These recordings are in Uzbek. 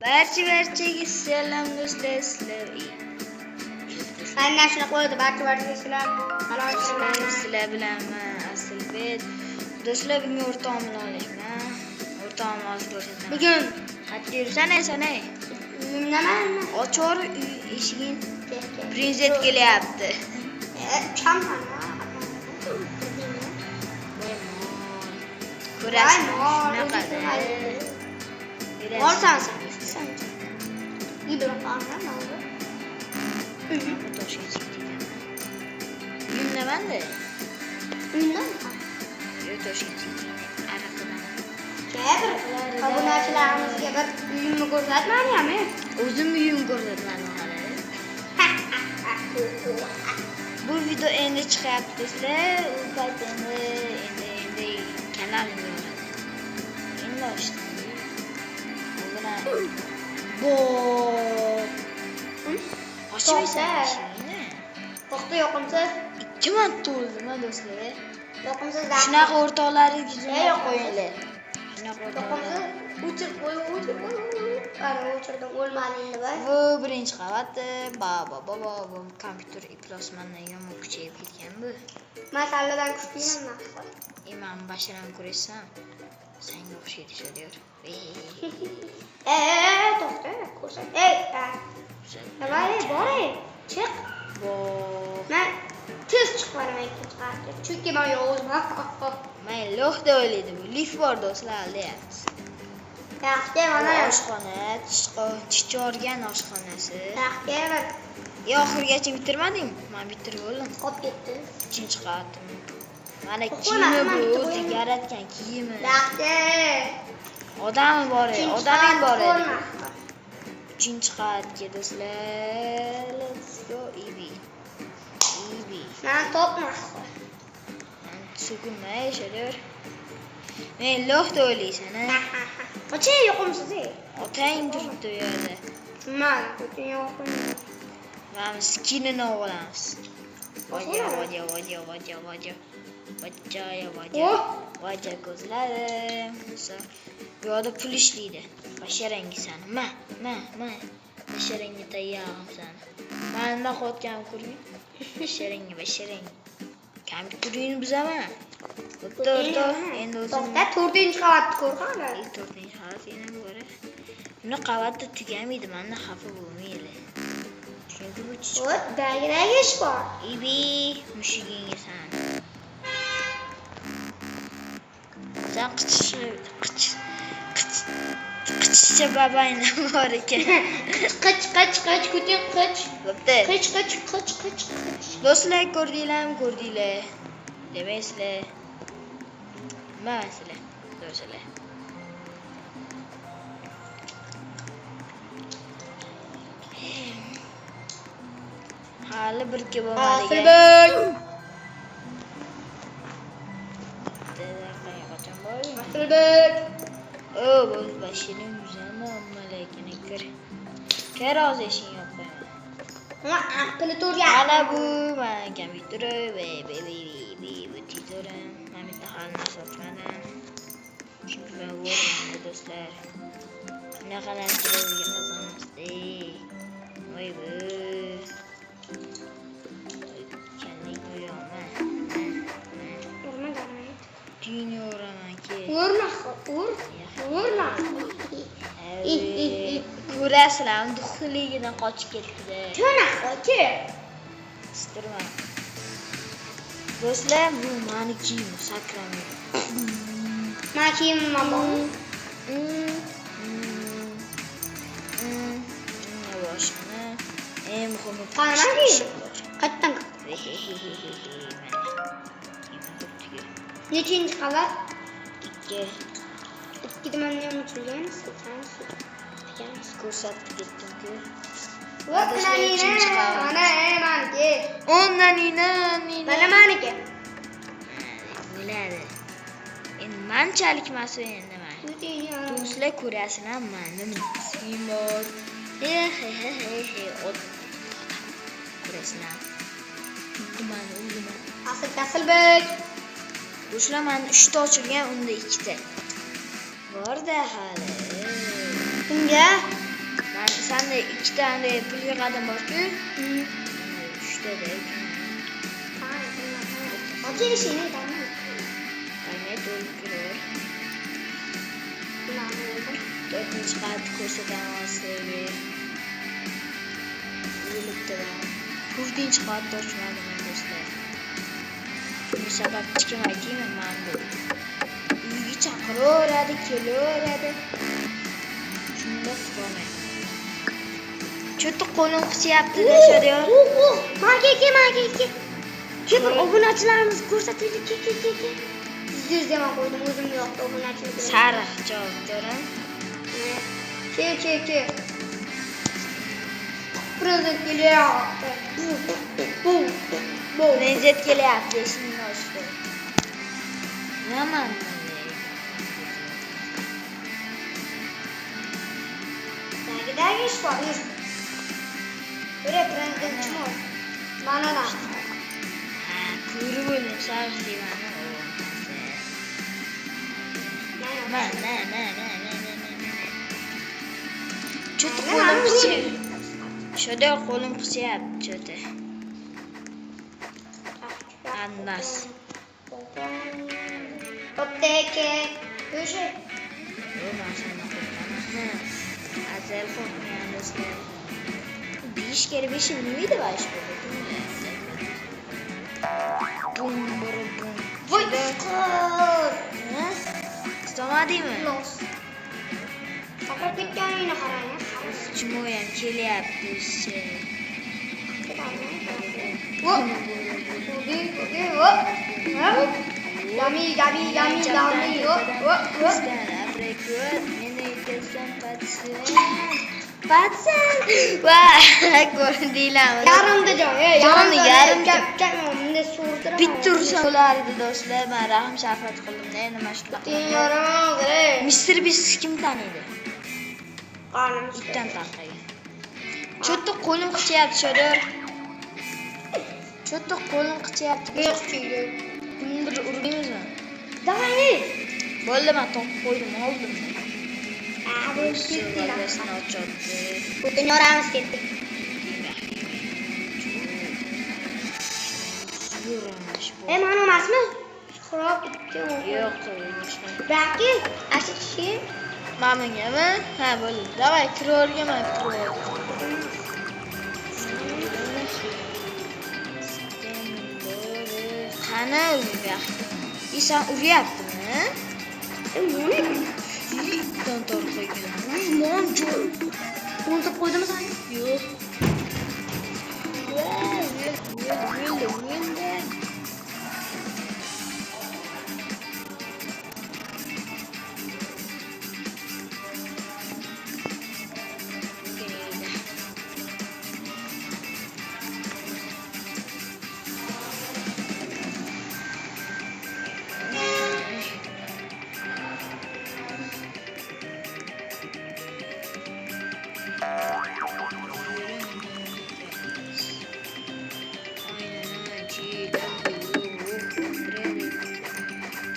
Barcha barchaga salom do'stlar, sizlar Aynan shuni qo'ydi. Barcha barchaga salom. Salom. Sizlar bilanman Asilbek. Do'stlar, bugun o'rtog'imni olyapman. O'rtog'imni hozir ko'rsataman. Bugun Qayerda yursan, ey sen, ey? Uyimdaman. Ochor uy eshigin. Prezident kelyapti. Chamman. Ko'rasiz, Voy, shunaqa. Olsan sen. Sen. İyi bir oldu. Toshga chiqdi ekan. Uyimdamanda. Uyimdan. Yo'q, toshga chiqdi. Ariqdan. Bir obunachilarimizga bir uyimni ko'rsatmadingmi? O'zim uyim ko'rsatmadim hali. Bu video endi chiqyapti do'stlar. U payt endi kanalim yo'q edi. Endi ochdim. Bu bilan bo ochmaysan eshigini. To'xta, yoqimsiz. Ikki marta o'ldim ha do'stlar. Yoqimsiz. Shunaqa o'rtoqlaringizni Ey, yoqimsiz. qo'yinglar. Shunaqa o'rtoqlar. Yoqimsiz. O'chir qo'y, o'chir qo'y. Ana o'chirdim, o'lmadi endi voy. Bu birinchi qavati. Ba ba ba ba, bu kompyuter iflosmandan yomon kuchayib ketgan bu. Men salladan kuchliman. Man basharam ko'rasan. Senga o'xshaydi shu diyor. To'xta, ko'rsat. Ey, Давай, bor, chiq. Bo. Men tez chiqib boraman ikkinchi qavatga. Chunki men yovuzman. Men lo'q deb o'ylaydi bu. Lift bor do'stlar, aldayapmiz. Yaxshi, Bu mana. oshxona, chichorgan oshxonasi. Yaxshi, bir Yo, oxirigacha bitirmading? Men bitirib bo'ldim. qolib ketdi. Uchinchi qavatimi? Mana Qo'yma, kiyimi man bu, bitta o'zi qo'yaman. yaratgan kiyimi. Yaxshi. Odami bor edi, Uchinchi odaming bor qavat edi. ko'rma. Uchinchi qavatga do'stlar. Let's go, Ibi. Ibi. Men topma. So'kinma, Shadyor. Men lo'q deb o'ylaysan, ha? Qochi, yoqimsiz. Ey. Otang turibdi u yerda. Man, ko'ting yoqimsiz. Mana skinini olamiz. Voja, Olamiz. voja, voja, voja, voja. Voja, voja. Oh! Voja ko'zlarim. Bu yoqda pul ishlaydi. Basharangi sani. Ma, ma, ma. Basharangi tayyog'im sani. Man nima qilayotganimni ko'ring. Basharangi, basharangi. Kompyuteringni buzaman. Bo'pti, o'rtoq. Endi o'zim To'xta, to'rtinchi qavatni ko'r hali. To'rtinchi qavat yana bor. Buni qavatda tugamaydi, manda xafa bo'lmaydi. Chunki bu chichqon. O't, dagidagi ish bor. Ibi, mushugingga san. Sen qichish qich qich qichicha babayni bor ekan. Qich, qich, qich, ko'ting qich. Bo'pti. Qich, qich, qich, qich, qich. Do'stlar, ko'rdinglarmi, ko'rdinglar. Demaysizlar. Nima sizlar? Do'stlar. Hali bir ikki bo'lmadi. Asilbek. Qachon boraymi? Asilbek. O, bo'z bashini yuzini lekin kir. Kir hozir eshigini yopib qo'yaman. Ama aqli to'rga. Mana bu mana kompyuteri va bu bu bu televizori. Men bitta hali narsa ochmadim. Chunki men o'rgandim do'stlar. Bunaqa narsalarga qiziqmasdi. Voy bu. Kallang uraman. Urma, darmaydi. Tiyni uraman ki. Urma, ur. Urma. Ko'rasizlarmi, duxligidan qochib ketdi. Tuna, aka. Istirma. Do'stlar, bu mani kiyimim, sakramaydi. Men kiyimim ham bormi? Bu oshxona. Eng muhimi Qani pul kiyim? ishlash bor. Qayerdan? Mana. Kiyimim turibdi. Nechinchi qavat? Ikki. Ikkida mana ham ochilgan, deganmiz. Ko'rsatib ketdim-ku. Voy, Do'stlar, uchinchi qavat. Mana, ey, maniki. O'ndan nina, nina. Mana maniki. Bo'ladi. Endi manchalik emas u endi mana. Do'stlar, ko'rasizlar, mani kiyim bor. He he he he he. Ot. Ko'rasizlar. Mani o'zim. Asl Asilbek. Do'stlar, mani 3 ta ochilgan, unda 2 ta. Borda hali. Kimga? Endi ikkita anday pul yig'adim bor-ku. Uchtada. Och eshikni, tamam. Qanday to'lib kirar. To'rtinchi qavatni ko'rsataman sizlarga. O'lib turaman. To'rtinchi qavatda ochmadim men, do'stlar. Buni sababchi kim, aytaymi? Man bu. Uyga chaqiraveradi, kelaveradi. Shunda turolmayman. Cho'ti qo'lim qichyapti-da, Shodiyor. Oh, manga ke, manga ke. Ke, bir obunachilarimiz ko'rsataylik, ke, ke, ke, ke. 100 man qo'ydim, o'zim yoqdi obunachilik. Sariq javob to'g'ri. Ke, ke, ke. Prezident kelyapti. Bu, bu, bu. Prezident kelyapti, eshikni ochdi. Nima? Tagidagi ish bor, yur. Yur, prezident chimo. Mana da. Ha, ko'rib o'ldim sariq devani. Ma, ma, ma, ma, ma, ma, ma, ma. Cho'ti qo'lim qichyapti. Shodiyor, qo'lim qichyapti cho'ti. Annas. Bo'pti, ke. Yur. Yo'q, man sendan qo'rqaman. Azal qo'rqmagan, do'stlar. 5 kere 5 nima edi va ish bu? Bum bum bum. Voy, isqir. Ha? Tutamadingmi? Los. Sakrab ketganingni qarang. Chimo ham kelyapti o'zicha. Hop. Okey, hop. Hop. Yummy, yummy, yummy, yummy. Hop, hop, hop. Meni yetasan, пацан. Пацан. Va, ko'rdinglarmi? Yarimta jon, ey, Joni yarimta. Kam, bunday so'rdiraman. Bitta ursa bo'lardi, do'stlar. Men rahm shafqat qildim. Endi mana shunaqa. Yoraman, ey. Mr. Beast kim taniydi? Qornim Itdan tarqagan. Cho'tta qo'lim qichyapti, Shodiyor. Cho'tta qo'lim qichyapti. Yo'q, kuydi. Buni bir urmaymizmi? Давай, ey. Bo'ldi, men topib qo'ydim, oldim. Ah, bu ketdi. Suvlarni ochyapti. Butun yoramiz, ketdik. Yuramish bu. Ey, mana emasmi? Suhrob ikki. Yo'q, Balki ashu kishi. Mana bungami? Ha, bo'ldi. Давай, kiravergan, man kiraverdim. Qani u yoq? San uryaptimi? Itdan torqagan. Mon joy. O'ldirib qo'ydimi seni? Yo'q. O'ldi, o'ldi, o'ldi. Keldi. Aynen.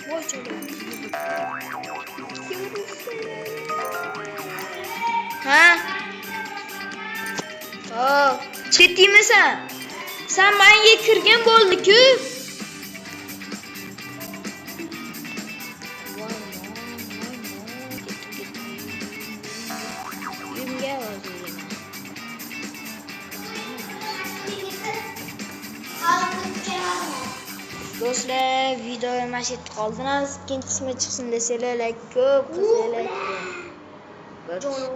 Voy cho'la. Ha? Oh, ketdingmi sen? Sen menga kirgan bo'ldi-ku. Voy, voy, voy, voy. Ketdim, ketdim. Uyimga hozir o'laman. Do'stlar, video mana shu yerda qoldiramiz. Ikkinchi qismi chiqsin desanglar, like ko'p qilsanglar. Jonim.